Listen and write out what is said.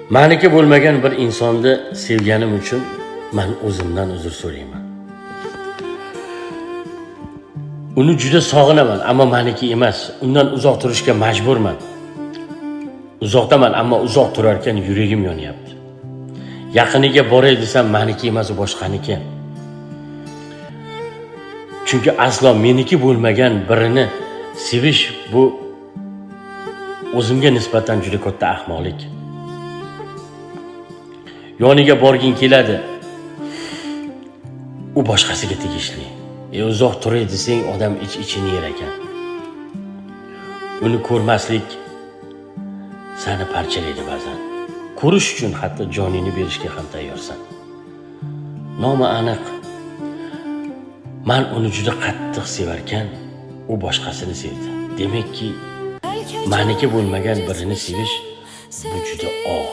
Maniki bo'lmagan bir insonni sevganim uchun man o'zimdan uzr so'rayman. Uni juda sog'inaman, ammo maniki emas. Undan uzoq turishga majburman. Uzoqdaman, ammo uzoq turarkan yuragim yonyapti. Yaqiniga boray desam, maniki emas, u boshqaniki. Chunki aslo meniki bo'lmagan birini sevish bu o'zimga nisbatan juda katta ahmoqlik. Yoniga borging keladi. U boshqasiga tegishli. Uzoq turay desang, odam ich-ichini yer ekan. Uni ko'rmaslik seni parchalaydi ba'zan. Ko'rish uchun hatto joningni berishga ham tayyorsan. Nomi aniq. Man uni juda qattiq sevarkan, u boshqasini sevdi. Demakki, maniki bo'lmagan birini sevish bu juda og'ir.